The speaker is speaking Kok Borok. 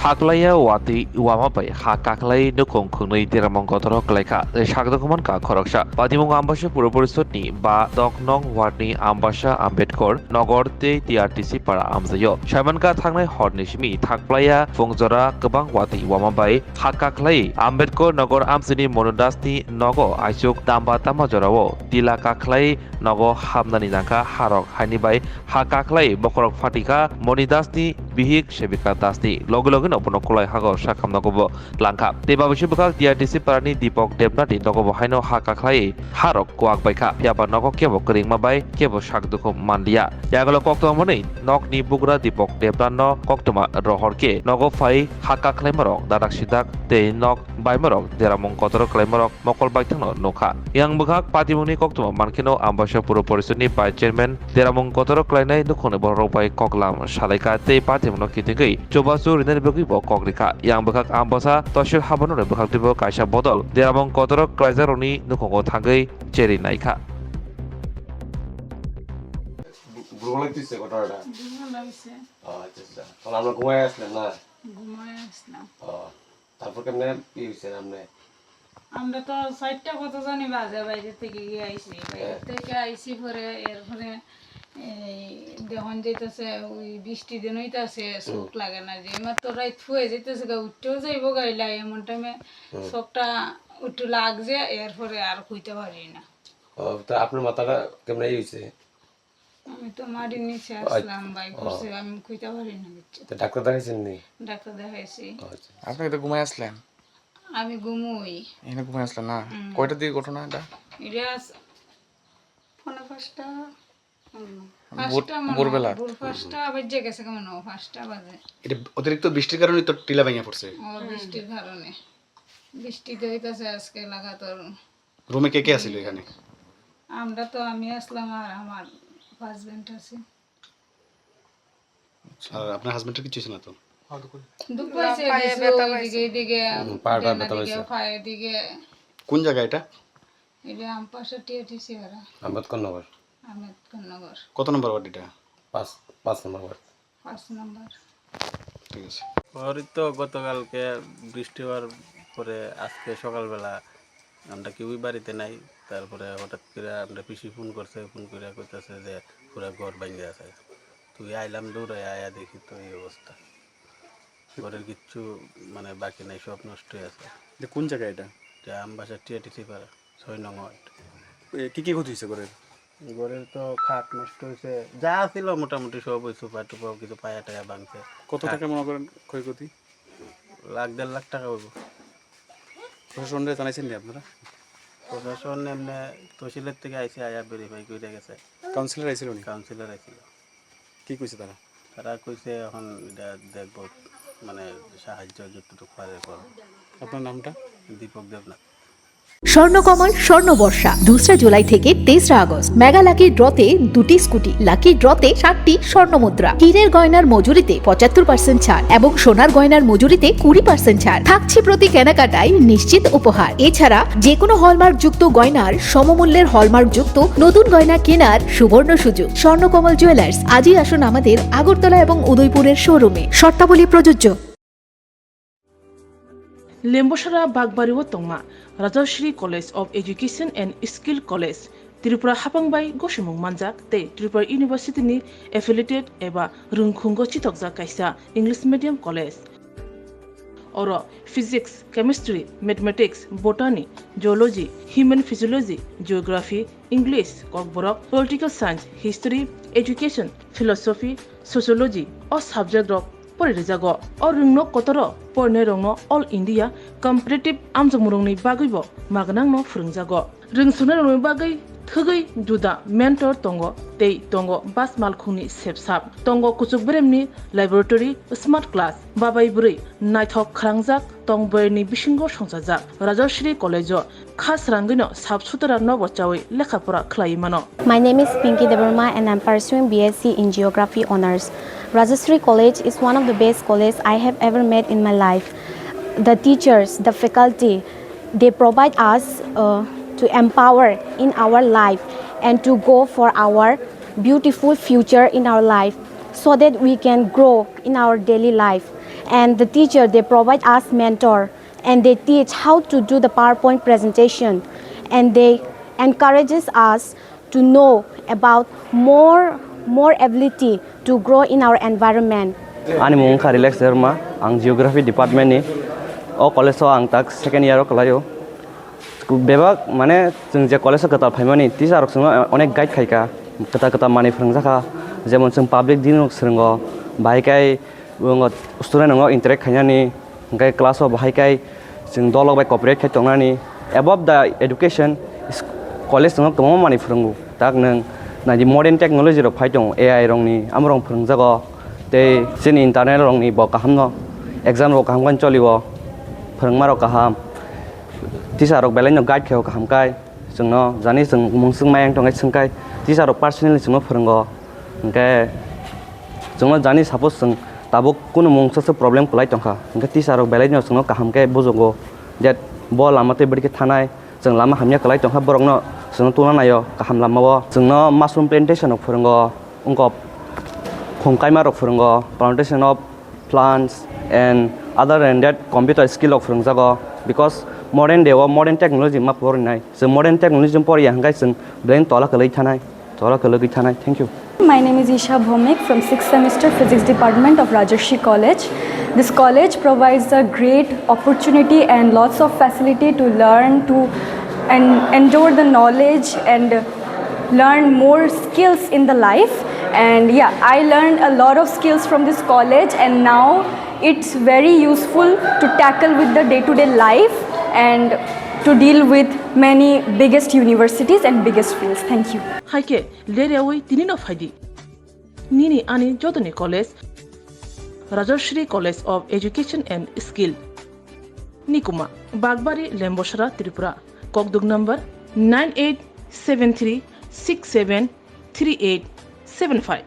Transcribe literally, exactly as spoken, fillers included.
Thaklaiya watwi wama bai ha kaklai nukhung khwngnwi deramung kotoro kwlaikha tei sakdokhumankha khoroksa. Patimung Ambasa Puro Porisodni ba Doknong wardni Ambasa Ambedkor Nogor tei T R T C para amjaio. Saimankha thangnai horni simi thaklaiya phungjora kwbang watwi wama bai ha kaklai Ambedkor Nogor amchini Monu Dasni nogo aisuk damba tama jorao tila kaklai nogo hamnani nangkha harok haini bai ha kaklai bokhorok phatikha Moni Dasni bihik Sebika Dasni logi logi no bono kulai hago sakhamna kubo langkha. Tei babisi bwkhak T R T C parani Dipok Debnathni nogo bo haino ha kaklai harok kwak baikha. Phiya ba nogo kebo kwrwngma bai kebo sak dukhu manliya. Yagalo koktwma mwnwi nokni bugra Dipok Debnathno koktwma rohor khe nogo phai ha kaklaimarok dadak sidak tei nok baimarok deramung kotoro kwlaimarok mokol baithangno nukha. Yang bwkhak patimungni koktwma mankheno Ambasa Puro Porisodni Vice Chairman deramung kotoro kwlainai nukhungni bororok bai koklam salaikha tei patimungno kitingwi chubachu rinani bagwi bo kok rikha. Yang bwkhak Ambasa Toshir Habanurni bwkhaktwibo kaisa bodol deramung kotoro kwlaijakrokni nukhungo thangwi cheri naikha. বু-, বুড়ো লাগতেছে ঘটনাটা? বুড়ো লাগছে। ও, আচ্ছা, আচ্ছা। তাহলে আমরা ঘুমায় আসলেন না? ঘুমায় আসলাম। ও। তারপর কেমনে ই হইছে সামনে? আমরা তো চারটা কত জানি বাজে বাইরে থেকে গিয়ে আইছি। বাইরে হ্যাঁ। থেকে আইছি পরে এরপরে এই দেখুন যাইতেছে ওই বৃষ্টি দিন হইতাছে, হুম। চোখ লাগে না। যে মাত্র রাত হয়ে যাইতেছে গা, উঠতেও যাইবো গাইলা, এমন টাইমে হুম। চোখটা একটু লাগছে, এরপরে আর কইতে পারি না। ও, তা আপনার মাথাটা কেমনে ই হইছে? আমি তো মাটির নিচে আচ্ছা। আসলাম, ভাই ও। করছে, আমি কইতে পারি না কিচ্ছু। তো ডাক্তার দেখাইছেন নি? ডাক্তার দেখাইছি। ও, আচ্ছা। আপনি তো ঘুমায় আসলেন? আমি ঘুমোই। এখানে ঘুমায় আসলেন না? হুম। কয়টার দিকে ঘটনা এটা? এটা আজ পৌনে পাঁচটা, হুম, ভোর-, পাঁচটা মনে হয়, ভোরবেলা? ভোর পাঁচটা বাজে গেছে, কেমন পাঁচটা বাজে। এটা অতিরিক্ত বৃষ্টির কারণে তো টিলা ভেঙে পড়ছে। ও, বৃষ্টির কারণে। বৃষ্টি তো হইতাছে আজকে লাগাতার। রুমে কে কে আছিল এখানে? আমরা তো, আমি আসলাম আর আমার হাজবেন্ড আছে। আর আপনার হাজবেন্ডের কিছু হয়েছে না তো? দুঃখ হয়েছে, পায়ে কিছু ব্যথা ওইদিকে, পাইছে। এদিকে, হুম, পাটা ডানা ব্যথা দিকে, পাইছে। পায়ে দিকে। কোন জায়গা এটা? এটা আমপাশা টিএটিসি পাড়া। আম্বেদকর নগর। আম্বেদকর নগর। কত নম্বর ওয়ার্ড এটা? পাঁচ, পাঁচ নম্বর ওয়ার্ড। পাঁচ নম্বর। ঠিক আছে। ওরই তো গতকালকে বৃষ্টি হওয়ার পরে আজকে সকালবেলা আমরা কেউই বাড়িতে নাই। তারপরে হঠাৎ করে আমরা পিসি ফোন করছে, ফোন করে কইতাছে যে পুরা ঘর ভাঙ্গি আছে। তুই আইলাম দৌড়ে, আয়া দেখি তো এই অবস্থা। ঘরের কিচ্ছু মানে বাকি নাই, সব নষ্ট হয়ে আছে। এটা কোন জায়গা এটা? এটা আমবাসা টিআরটিসি পাড়া, ছয় নং ওয়ার্ড। এ, কি কি ক্ষতি হয়েছে ঘরের? ঘরের তো খাট নষ্ট হয়েছে, যা ছিল মোটামুটি সব ওই সোফা টোফা কিছু পায়া টায়া ভাঙছে। কত টাকা মনে করেন ক্ষয়ক্ষতি? লাখ দেড় লাখ টাকা হইব। প্রশাসনরে জানাইছেন নি আপনারা? প্রশাসন এমনি তহসিলের থেকে আইসে, আয়া ভেরিফাই করে গেছে। কাউন্সিলর আইছিল নি? কাউন্সিলর আইছিল। কি কইছে তারা? তারা কইছে এখন এটা দেখবো, মানে সাহায্য যতটুকু পারে করো। আপনার নামটা? দীপক দেবনাথ। স্বর্ণকমল স্বর্ণবর্ষা দুসরা জুলাই থেকে তেসরা আগস্ট। মেগা লাকি ড্রতে দুটি স্কুটি, লাকি ড্রতে সাতটি স্বর্ণ মুদ্রা, হীরের গয়নার মজুরিতে পঁচাত্তর পার্সেন্ট ছাড় এবং সোনার গয়নার মজুরিতে কুড়ি পার্সেন্ট ছাড় থাকছে। প্রতি কেনাকাটায় নিশ্চিত উপহার। এছাড়া যে কোনো হলমার্কযুক্ত গয়নার সমমূল্যের হলমার্কযুক্ত নতুন গয়না কেনার সুবর্ণ সুযোগ। স্বর্ণকমল জুয়েলার্স, আজই আসুন আমাদের আগরতলা এবং উদয়পুরের শোরুমে। শর্তাবলী প্রযোজ্য। Lembosara Bakbari o tongma Rajashree College of Education and Skill College, Tripura hapang bai gosimung manjak tei Tripura University ni affiliated eba rwngkhungo chitokjak kaisa English medium college. Oro physics, chemistry, mathematics, botany, zoology, human physiology, geography, English, Kokborok, political science, history, education, philosophy, sociology o subject rok pori rijago. O rwngno kotoro porinai rokno All India competitive amjokmung rokni bagwibo magnangno phwrwngjago. Rwngsunai rokni bagwi thwgwi juda mentor tongo tei tongo bas malkhungni sepsap. Tongo kuchuk beremni laboratory, smart class, babai bwrwi naithok khwrangjak tong bwrwini bisingo songchajak. Rajashree College o kha srangwino sap sutara nobo chawi lekha pora khlaiwi mano. My name is Pinky Debbarma and I'm pursuing B S C in Geography Honours. Rajashree College is one of the best college I have ever met in my life. The teachers, the faculty, they provide us, uh, to empower in our life and to go for our beautiful future in our life, so that we can grow in our daily life. and the teacher, they provide us mentor, and they teach how to do the PowerPoint presentation, and they encourages us to know about more, more ability to grow in our environment. Ani mung wngkha Relax Debbarma, ang Geography Department ni. O college o ang tak second year o kwlaio. Bebak, mane, chwng je college o kwtal phaimani, teacher rok chwngno onek guide khaikha, kwtal kwtal manwi phwrwngjakha, jemon chwng public din rok swrwngo, bahai khe student rokno interact khainani, hwnkhe class o bahai khe chwng dolok bai cooperate khai tongnani. Above the education, is-, college chwngno kwbangma manwi phwrwngo. Tak nwng naidi modern technology rok phai tongo, A I rokni, amorok phwrwngjago. Tei chini internal rokni bo kahamno, exam rok kaham khe cholio, phwrwngma rok kaham, teacher rok belai no guide khaio kaham khai. Chwngno jani chwng mungswk mayang tongkhe swngkhai, teacher rok personally chwngno phwrwngo. Hwnkhe chwngno jani suppose chwng tabuk kunu mungsa se problem kwlai tongkha, hwnkhe teacher rok belai no chwngno kaham khe bujugo, that bo lama tei bwrwi khe thanai, chwng lama hamya kwlai tongkha, borokno chwngno tungna naio kaham lamao. Chwngno mushroom plantation rok phwrwngo, wngkok khum kaima rok phwrwngo, plantation of plants and other than that computer skill rok phwrwngjago, because modern day o modern technology ma porinai. Chwng modern technology poriya hwnkhe chwng belai tola kwlwi thanai, tola kwlwi thanai. Thank you. My name is Isha Bhomik from sixth semester Physics Department of Rajarshi College. This college provides a great opportunity and lots of facility to learn, to and endure the knowledge and learn more skills in the life. And yeah, I learned a lot of skills from this college, and now it's very useful to tackle with the day-to-day life and to deal with many biggest universities and biggest fields. Thank you. Hai khe, ler yaui tini no phai di. Nini ani jotoni college, Rajashri College of Education and Skill, Nikuma, Bagbari, Lembosra, Tripura. Kokduk number nine eight seven three six seven three eight seven five.